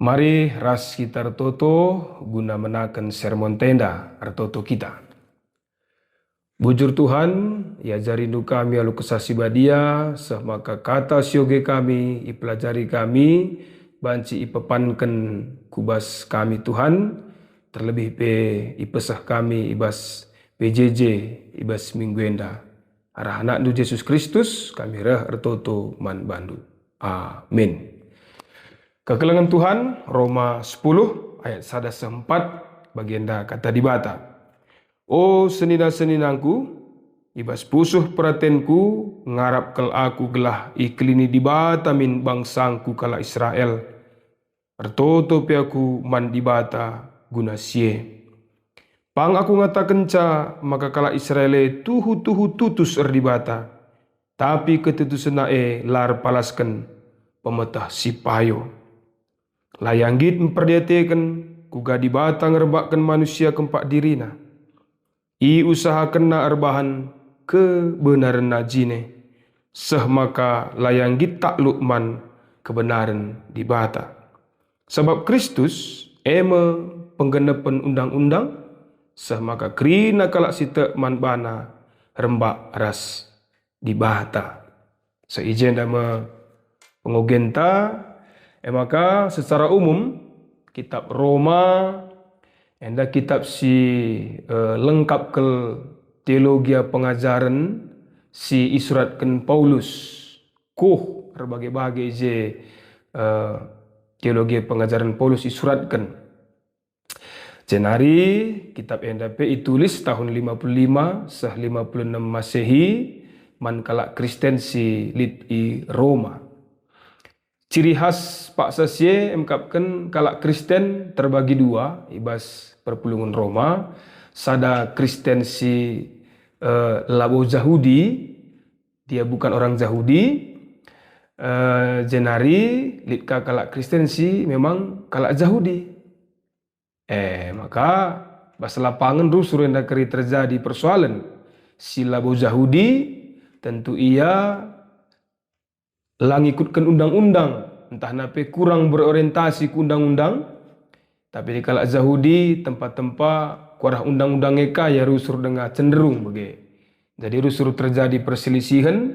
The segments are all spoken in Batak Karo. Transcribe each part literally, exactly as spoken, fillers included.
Mari ras kita ertoto guna menaken sermon enda, ertoto kita. Bujur Tuhan, iajarindu kami alu Kesah Si Badia, seh maka kata si oge kami ipelajari kami, banci ipepanken ku bas kami Tuhan, terlebih pe ipeseh kami i bas P J J i bas minggu enda. Arah AnakNdu Jesus Kristus kami reh ertoto man bandu. Amin. Kekelengen Tuhan, Roma sepuluh ayat sada seh empat, bagenda kata Dibata. O senina-seninangku, i bas pusuh peratenku ngarap kal aku gelah ikelini Dibata min bangsangku kalak Israel. Ertoto pe aku man Dibata guna si e. Pang aku ngatakenca maka kalak Israel e tuhu-tuhu tutus erdibata, tapi ketutusenna e la erpalasken pemeteh si payo. La ia nggit mperdiateken kuga Dibata ngerembakken manusia kempak dirina. Iusahakenna erbahan kebenarenna jine, seh maka la ia nggit takluk man kebenaren Dibata. Sabap Kristus e me penggenepen undang-undang, seh maka kerina kalak si tek man bana rembak ras Dibata. Seh i jenda me pengogenta, e maka secara umum kitab Roma enda kitab si, eh, lengkap kal teologia pengajaren si isuratken Paulus. Kuh erbage-bage i je, eh, teologia pengajaren Paulus isuratken. Jenari kitab enda pe itulis tahun lima puluh lima seh lima puluh enem Masehi man kalak Kristen si lit i Roma. Ciri khas paksa si e emkapken kalak Kristen terbagi dua i bas perpulungen Roma, sada Kristen si, eh, labo Jahudi, dia bukan orang Jahudi, eh, jenari lit ka kalak Kristen si memang kalak Jahudi. Eh, maka bas lapangen rusur enda keri terjadi persoalen. Si labo Jahudi, tentu ia la ngikutken undang-undang, ntah na pe kurang berorientasi ku undang-undang. Tapi di kalak Jahudi, tempa-tempa kuarah undang-undang e ka ia rusur denga cenderung bage. Jadi rusur terjadi perselisihen,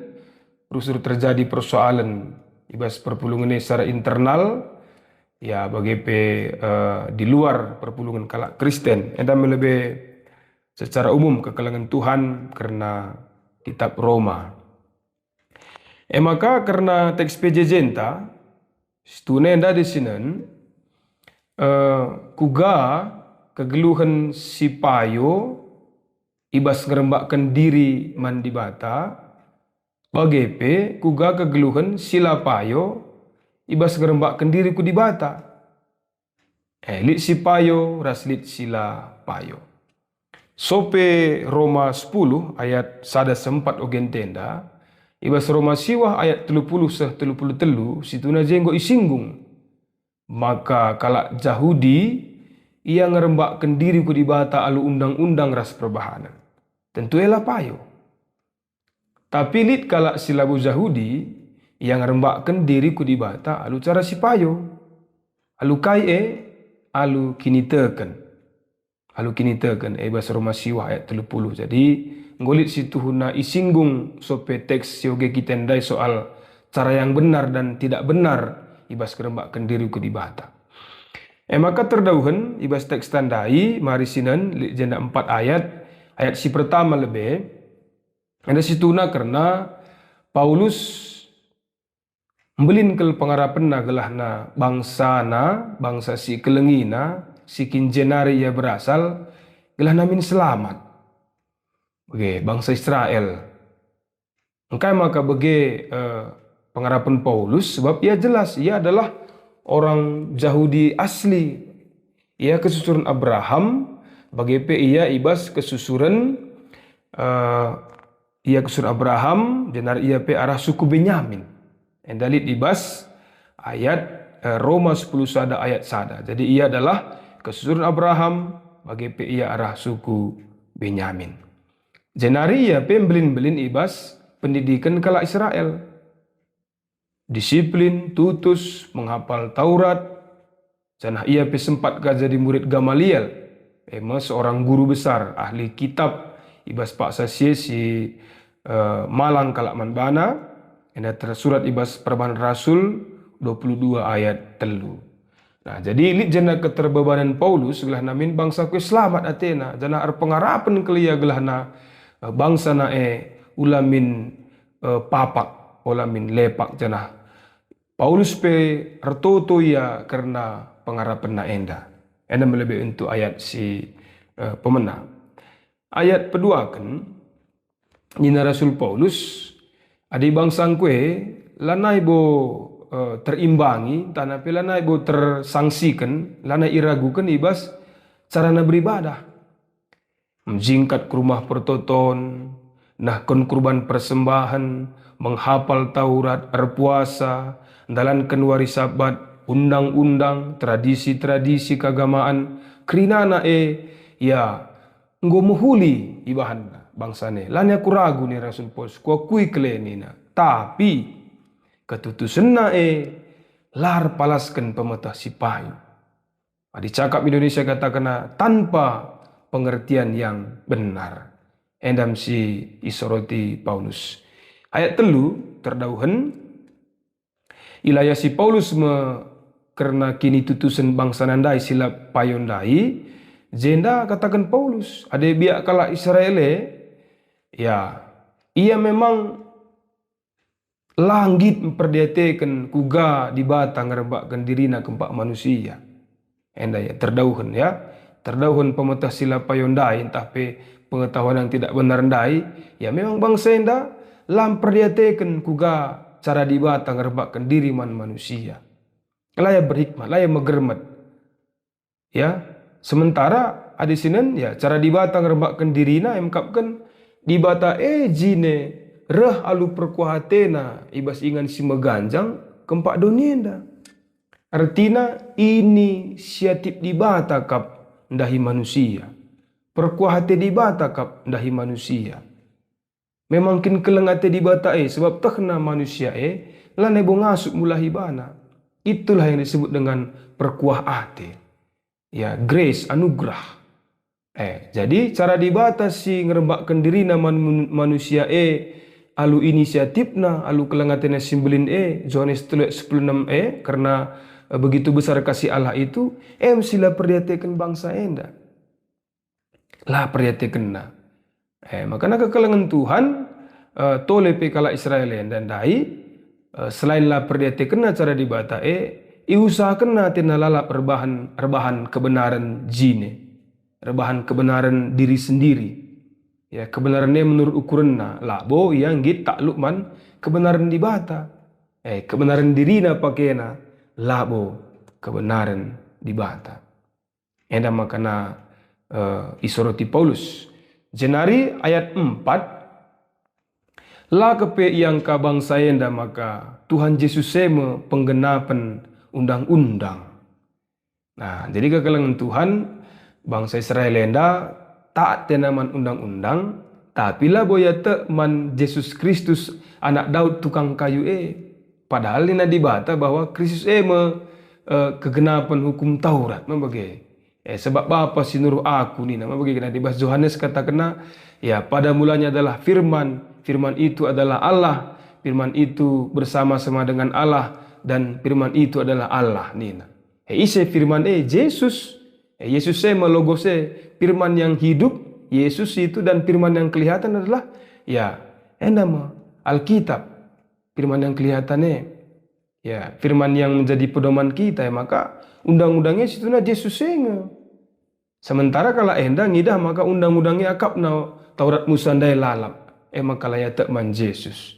rusur terjadi persoalen i bas perpulungen e secara internal, ya, bage pe, eh, di luar perpulungen kalak Kristen. Enda me lebe secara umum kekelengen Tuhan kerna kitab Roma. E maka kerna teks P J J-nta, situhuna enda disinen, eh, kuga kegeluhen si payo i bas ngerembakken diri man Dibata, bage pe kuga kegeluhen si la payo i bas ngerembakken diri ku Dibata. Eh, lit si payo ras lit si la payo. Sope Roma sepuluh ayat sada seh empat ogenta enda, i bas Roma siwah ayat telu puluh seh telu puluh telu, situhuna je enggo isinggung. Maka kalak Jahudi, ia ngerembakken diri ku Dibata alu undang-undang ras perbahanen. Tentu e la payo. Tapi lit kalak si labo Jahudi, ia ngerembakken diri ku Dibata alu cara si payo. Alu kai e? Alu kiniteken. Alu kiniteken, e bas Roma siwah ayat telu puluh. Jadi, enggo lit situhuna isinggung sope teks si oge kita ndai soal cara yang benar dan tidak benar i bas ngerembakken diri ku Dibata. E maka terdauhen i bas teks ta ndai, mari sinen lit jenda empat ayat, ayat si pertama lebe, enda situhuna kerna Paulus mbelin kal pengarapenna gelahna bangsana, bangsa si ikelengina, si kin jenari ia berasal, gelahna min selamat. Bage, bangsa Israel. Engkai maka bage, eh, pengarapen Paulus? Sebab ia jelas, ia adalah orang Jahudi asli. Ia kesusuren Abraham, bage pe ia i bas kesusuren, eh, ia kesusuren Abraham, jenari ia pe arah suku Benyamin. Enda lit i bas ayat, eh, Roma sepuluh sada ayat sada. Jadi ia adalah kesusuren Abraham, bage pe ia arah suku Benyamin. Jenari ia pe mbelin-mbelin i bas pendidiken kalak Israel. Disiplin, tutus, menghapal Taurat, Janah ia pe sempat ka jadi murid Gamaliel, e me seorang guru besar, ahli kitab i bas paksa si e si, eh, malang kalak man bana, enda tersurat i bas Perbahan Rasul dua puluh dua ayat telu. Nah, jadi lit jenda keterbebanen Paulus gelah namin bangsa ku e selamat atena, janah erpengarapen kal ia gelahna, eh, bangsana e ula min, eh, papak, ola min lepak, janah Paulus pe ertoto ia kerna pengarapenna enda. Enda me lebe untuk ayat si, eh, pemena. Ayat peduaken, nina Rasul Paulus, "Adi bangsangku e lanai bo, eh, terimbangi, ntah pe lanai bo tersangsiken, lanai iraguken i bas carana beribadah." Mejingkat ku Rumah Pertoton, nehken kurban persembahen, menghapal Taurat, erpuasa, ndalanken wari Sabat, undang-undang, tradisi-tradisi keagamaan, kerinana e, ya, enggo mehuli ibahanna bangsana e. Lanai aku ragu, nina Rasul Paulus, kuakui kal e nina. Tapi ketutusenna e la erpalasken pemeteh si payo. Adi cakap Indonesia katakenna tanpa pengertian yang benar. Enda me si isoroti Paulus. Ayat telu terdauhen, ilayasi Paulus me kerna kinitutusen bangsana ndai si la payo ndai, jenda kataken Paulus, adi biak kalak Israel e, ya, ia memang la nggit mperdiateken kuga Dibata ngerembakken diriNa kempak manusia. Enda ya, terdauhen ya, terdauhen pemeteh si la payo ndai ntah pe pengetahuan yang tidak benar ndai, ya memang bangsa enda la mperdiateken kuga cara Dibata ngerembakken diri man manusia. La ia berhikmat, la ia megermet. Ya, sementara adi sinen, ya, cara Dibata ngerembakken diriNa, emkapken Dibata e jine reh alu perkuah ateNa i bas ingan si meganjang kempak doni enda. Ertina inisiatif Dibata kap ndahi manusia. Perkuah ate Dibata kap ndahi manusia. Memang kin keleng ate Dibata e, sebab tehna manusia e lanai bo ngasup mulahi baNa. Itulah yang disebut dengan perkuah ate. Ya, grace, anugerah. Eh, jadi cara Dibata si ngerembakken diriNa man mun-, manusia e alu inisiatifNa, alu keleng ateNa si mbelin e, Johanes telu ayat sepuluh enam e, karena, eh, begitu besar kasih Allah itu, em si la perdiateken bangsa enda. La perdiatekenna. Eh, makana kekelengen Tuhan, eh, tole pe kalak Israel enda ndai, eh, selain la perdiatekenna cara Dibata e, iusahakenna atena lalap erbahan, erbahan kebenaren jine, erbahan kebenaren diri sendiri. Ya, kebenaren e menurut ukurenna, labo ia nggit takluk man kebenaren Dibata. Eh, kebenaren dirina pakena, labo kebenaren Dibata. Enda makana, eh, isoroti Paulus. Jenari ayat empat, la kepe iangka bangsa enda maka Tuhan Jesus e me penggenapen undang-undang. Nah, jadi kekelengen Tuhan, bangsa Israel enda taat tena man undang-undang, tapi labo ia tek man Jesus Kristus, anak Daud tukang kayu e. Padahal nina Dibata bahwa Kristus e me, eh, kegenapen hukum Taurat, me bage. Eh, sebab Bapa si nuruh Aku, nina, me bage kena di bas Johanes katakenna, ya, pada mulanya adalah Firman, Firman itu adalah Allah, Firman itu bersama-sama dengan Allah, dan Firman itu adalah Allah, nina. Eh, ise Firman e? Jesus. Eh, Yesus e me Logos e, Firman yang hidup, Yesus itu, dan Firman yang kelihatan adalah, ya, enda me, Alkitab, Firman yang kelihatan e. Ya, Firman yang menjadi pedoman kita, ya, maka undang-undang e situhuna Jesus e nge. Sementara kalak enda ngidah maka undang-undang e akapna Taurat Musa ndai lalap, e maka la ia tek man Jesus.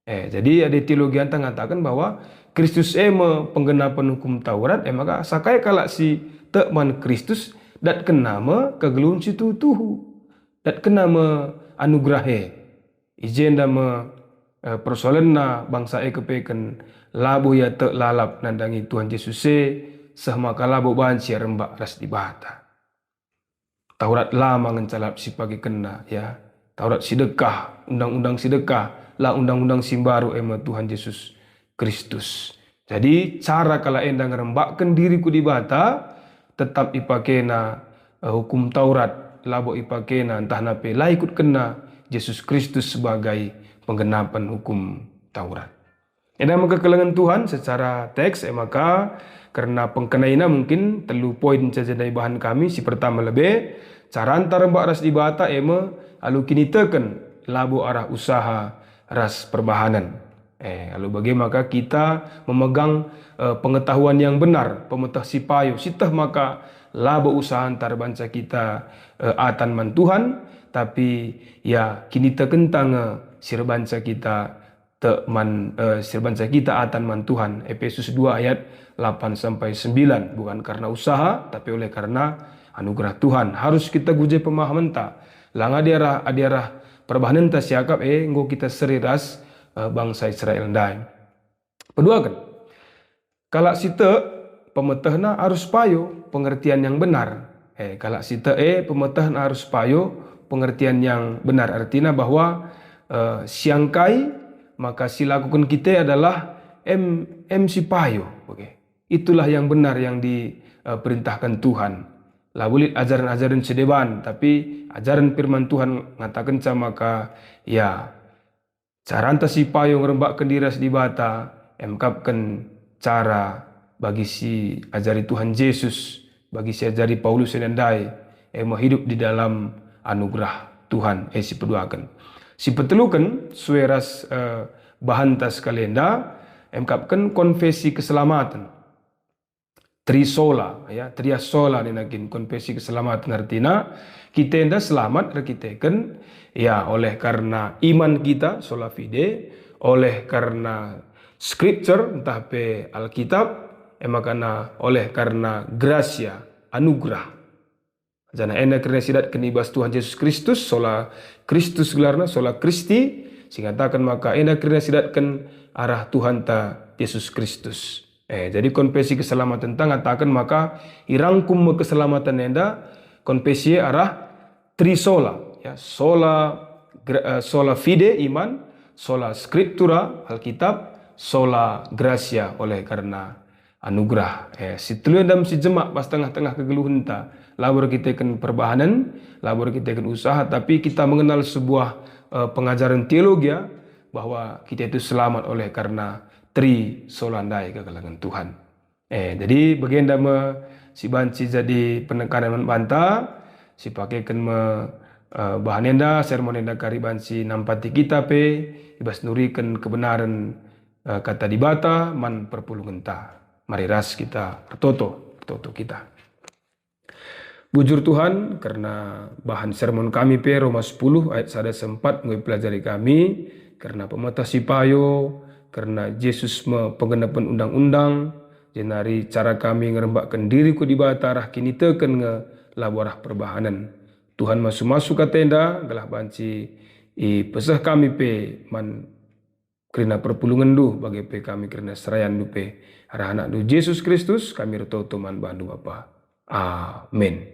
Eh, jadi ada teologianta ngataken bahwa Kristus e me penggenapen hukum Taurat, e maka sakai kalak si tek man Kristus datkenna me kegeluhen si tuhu-tuhu, datkenna me anugerah e. I jenda me, eh, persoalenna bangsa e kepeken labo ia tek lalap nandangi Tuhan Jesus e, seh maka labo banci ia rembak ras Dibata. Taurat la ma ngenca lalap si pagekenna, ya. Taurat si dekah, undang-undang si dekah, la undang-undang si mbaru e me Tuhan Jesus Kristus. Jadi, cara kalak enda ngerembakken diri ku Dibata, tetap ipakena, eh, hukum Taurat, labo ipakena ntahna pe la ikutkenna Jesus Kristus sebagai penggenapen hukum Taurat. Enda maka kekelengen Tuhan secara teks, e maka kerna pengkenaina mungkin telu poin saja ndai bahan kami. Si pertama lebe, caranta rembak ras Dibata e me alu kiniteken, labo arah usaha ras perbahanen. Eh, alu bage maka kita memegang, eh, pengetahuan yang benar, pemeteh si payo, sieteh maka labo usahanta erbanca kita, eh, atan man Tuhan, tapi ya kinitekenta nge si erbanca kita tek man, eh, si erbanca kita atan man Tuhan. Epesus dua ayat lapan sampai sembilan, bukan karena usaha, tapi oleh karena anugerah Tuhan. Harus kita guje pemahamenta. Lang adi arah, adi arah perbahanenta siakap, eh, enggo kita seri ras, eh, bangsa Israel ndai. Peduaken, kalak si tek, pemetehna arus payo, pengertian yang benar. Eh, kalak si tek, eh, pemetehna arus payo, pengertian yang benar. Artina bahwa, eh, siangkai, maka si lakuken kita adalah em, em si payo. Oke. Itulah yang benar yang di, eh, perintahkan Tuhan. Labo lit ajaran-ajaran si deban, tapi ajaran firman Tuhan ngatakenca maka, ya, caranta si payo ngerembakken diri ras Dibata, emkapken cara bagi si ajari Tuhan Jesus, bagi si ajari Paulus enda ndai, e me hidup di dalam anugerah Tuhan, e si peduaken. Si peteluken, sue ras, eh, bahanta sekali enda, emkapken konfesi keselamaten. Tri sola, ya, tria sola nina kin konfesi keselamaten, artina kita enda selamat erkiteken, ya, oleh karena iman kita, sola fide, oleh karena scripture, ntah pe Alkitab, e makana oleh karena grasia, anugerah. Janah enda kerina sidatken i bas Tuhan Jesus Kristus, sola Kristus gelarna, sola Christi, si ngataken maka enda kerina sidatken arah Tuhanta Jesus Kristus. Eh, jadi konfesi keselamaten ta ngataken maka irangkum me keselamaten enda, konfesi arah tri sola, ya, sola gra-, eh, sola fide, iman, sola scriptura, Alkitab, sola gratia, oleh karena anugerah. Eh, si telu enda me si jemak bas tengah-tengah kegeluhenta. Labo erkiteken perbahanen, labo erkiteken usaha, tapi kita mengenal sebuah, eh, pengajaren teologia bahwa kita itu selamat oleh karena tri sola ndai kekelengen Tuhan. Eh, jadi bagenda me si banci jadi penekanen man banta, si pakeken me, eh, bahan enda, sermon enda kari banci nampati kita pe, i bas nuriken kebenaren, eh, Kata Dibata man perpulungenta. Mari ras kita ertoto, ertoto kita. Bujur Tuhan, kerna bahan sermon kami pe Roma sepuluh ayat sada sampat enggo ipelajari kami, kerna pemeteh si payo, kerna Jesus me penggenepen undang-undang, jenari cara kami ngerembakken diri ku Dibata arah kiniteken nge labo arah perbahanen. Tuhan masu-masu kata enda, gelah banci ipeseh kami pe man kerina perpulungenndu, bage pe kami kerina serayanndu pe. Arah anakndu Jesus Kristus kami ertoto man bandu Bapa. Amin.